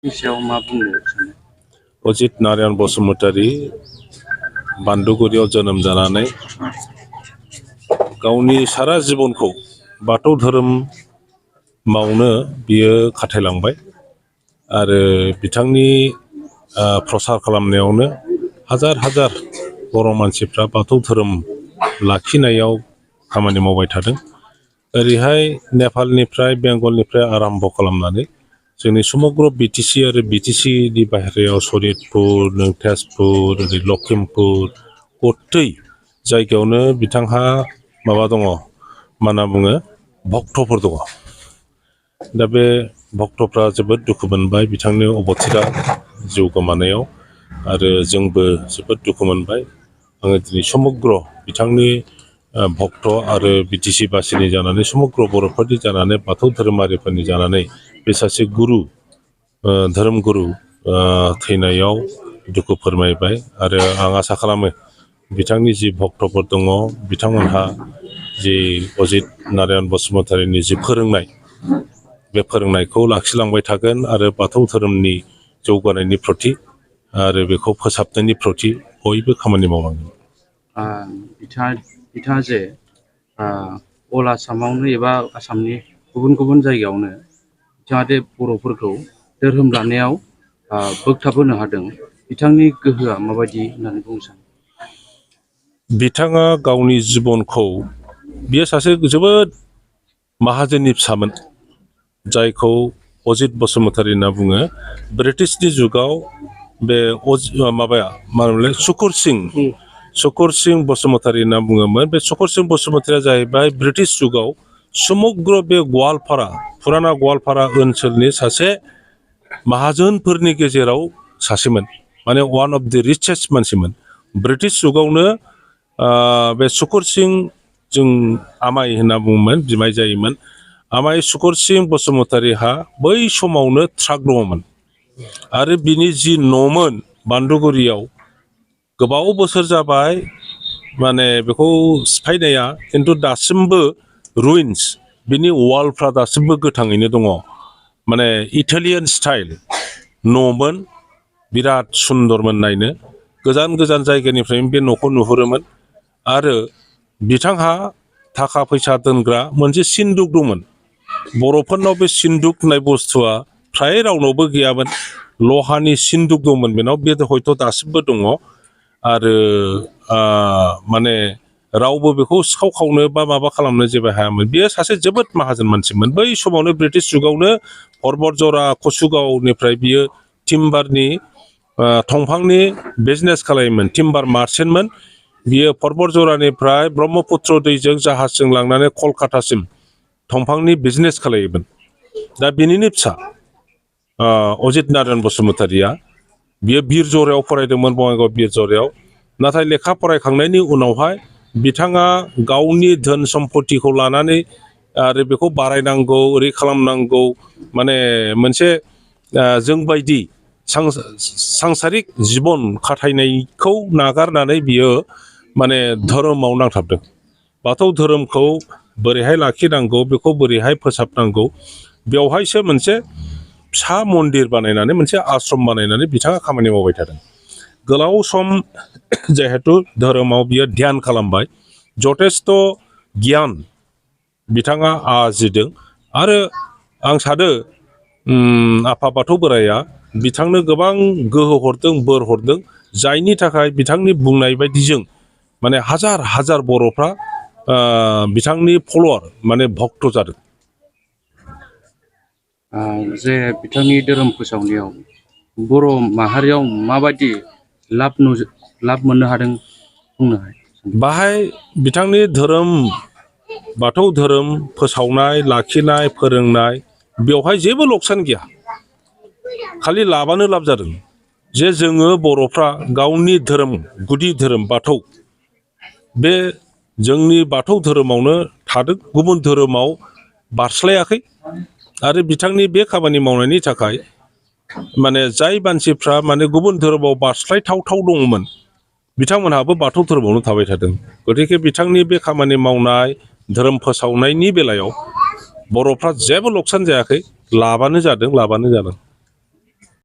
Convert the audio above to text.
सायाव मा बुंनो सानो? अजित नारायण बसुमतारी बान्दुगुरियाव जोनोम जानानै गावनि सारा जिबनखौ बाथौ धोरोमावनो बियो खाथायलांबाय आरो बिथांनि प्रसार खालामनायावनो हाजार हाजार बर' मानसिफ्रा बाथौ धोरोम लाखिनायाव खामानि मावबाय थादों। ओरैहाय नेपालनिफ्राय बेंगलनिफ्राय आरम्भ खालामनानै जोंनि समग्र बिटिसि आरो बिटिसिनि बाहेरायाव सनितपुर तेजपुर ओरै लखिमपुर गतै जायगायावनो बिथांहा माबा दङ, मा होनना बुङो, भक्तफोर दङ। दा बे भक्तफ्रा जोबोद दुखु मोनबाय बिथांनि अबथिरा जिउ गोमानायाव आरो जोंबो जोबोद दुखु मोनबाय। आङो दिनै समग्र बिथांनि भक्त आरो बिटिसि बासिनि जानानै समग्र बर'फोरनि जानानै बाथौ धोरोमारिफोरनि जानानै बे सासे गुरु धोरोम गुरु थैनायाव दुखु फोरमायबाय आरो आं आसा खालामो बिथांनि जि भक्तफोर दङ बिथांमोनहा जि अजित नारायण बसुमतारीनि जि फोरोंनाय बे फोरोंनायखौ लाखिलांबाय थागोन आरो बाथौ धोरोमनि जौगानायनि प्रति आरो बेखौ फोसाबनायनि प्रति बयबो खामानि मावलांगोन। बिथाङा जे अल आसामावनो एबा आसामनि गुबुन गुबुन जायगायावनो जाहाथे बर'फोरखौ धोरोम लानायाव बोगथाबहोनो हादों, बिथांनि गोहोआ माबायदि होननानै बुंनो सानो? बिथाङा गावनि जिबनखौ, बियो सासे जोबोद माहाजोननि फिसामोन जायखौ अजित बसुमतारी होनना बुङो। ब्रिटिशनि जुगाव बे माबाया मा होनोमोनलाय सुकुर सिं बसुमतारी होनना बुङोमोन। बे सुकुर सिं बसुमतारीया जाहैबाय ब्रिटिश जुगाव समग्र बे गवालपारा, फुराना गवालपारा ओनसोलनि सासे माहाजोनफोरनि गेजेराव सासेमोन, माने वान अफ द रिचेस्ट मानसिमोन। ब्रिटिश जुगावनो बे सुकुर सिं, जों आमाय होनना बुङोमोन, बिमाय जायोमोन। आमाय सुकुर सिं बसुमतारीहा बै समावनो ट्राक दङमोन आरो बिनि जि न'मोन बान्दुगुरियाव गोबाव बोसोर जाबाय, माने बेखौ सिफायनाया, खिन्थु दासिमबो रुइन्स, बिनि वालफ्रा दासिमबो गोथाङैनो दङ। माने इटालियान स्टाइल न'मोन, बिराद सुन्दरमोन नायनो। गोजान गोजान जायगानिफ्रायनो बे न'खौ नुहुरोमोन आरो बिथांहा थाखा फैसा दोनग्रा मोनसे सिन्दुक दंमोन। बर'फोरनाव बे सिन्दुक होननाय बुस्थुआ फ्राय रावनावबो गैयामोन। लहानि सिन्दुक दंमोन बेनाव, बे हयथ' दासिमबो दङ आरो माने रावबो बेखौ सिखाव खावनो बा माबा खालामनो जेबो हायामोन। बेयो सासे जोबोद माहाजोन मानसिमोन। बै समावनो ब्रिटिश जुगावनो परबतजरा कसुगावनिफ्राय बियो टिम्बारनि दंफांनि बिजनेस खालायोमोन, टिम्बार मार्चेन्टमोन। बियो परबतजरानिफ्राय ब्रह्मपुत्र दैजों जाहाजजों लांनानै कलकातासिम दंफांनि बिजनेस खालायोमोन। दा बिनिनो फिसा अजित नारायण बसुमतारीया, बियो बिर जरायाव फरायदोंमोन, बङाइगाव बिर जरायाव। नाथाय लेखा फरायखांनायनि उनावहाय बिथाङा गावनि धोन सम्पतिखौ लानानै आरो बेखौ बारायनांगौ, ओरै खालामनांगौ, माने मोनसे जोंबायदि सांसारिक जिबन खाथायनायखौ नागारनानै बियो माने धोरोमाव नांथाबदों। बाथौ धोरोमखौ बोरैहाय लाखिनांगौ, बेखौ बोरैहाय फोसाबनांगौ, बेवहायसो मोनसे फिसा मन्दिर बानायनानै, मोनसे आश्रम बानायनानै बिथाङा खामानि मावबाय थादों। गोलाव सम जिहेथु धोरोमाव बियो ध्यान खालामबाय, जथेस्थ' गियान बिथाङा आरजिदों आरो आं सानो आफा बाथौ बोराइया बिथांनो गोबां गोहो हरदों, बोर हरदों, जायनि थाखाय बिथांनि बुंनाय बायदिजों माने हाजार हाजार बर'फ्रा बिथांनि फल'वार, माने भक्त जादों। जे बिथांनि धोरोम फोसावनायाव बर' माहारियाव माबायदि लाब मोननो हादों बुंनो हायो? बाहाय बिथांनि धोरोम, बाथौ धोरोम फोसावनाय, लाखिनाय, फोरोंनाय, बेवहाय जेबो लकसान गैया, खालि लाबानो लाब जादों। जे जोङो बर'फ्रा गावनि धोरोम, गुदि धोरोम बाथौ, बे जोंनि बाथौ धोरोमावनो थादों, गुबुन धोरोमाव बारस्लायाखै। आरो बिथांनि बे खामानि मावनायनि थाखाय माने जाय मानसिफ्रा माने गुबुन धोरोमाव बारस्लायथावथाव दङमोन, बिथांमोनहाबो बाथौ धोरोमावनो थाबाय थादों। गतिके बिथांनि बे खामानि मावनाय, धोरोम फोसावनायनि बेलायाव बर'फ्रा जेबो लकसान जायाखै, लाबानो जादों।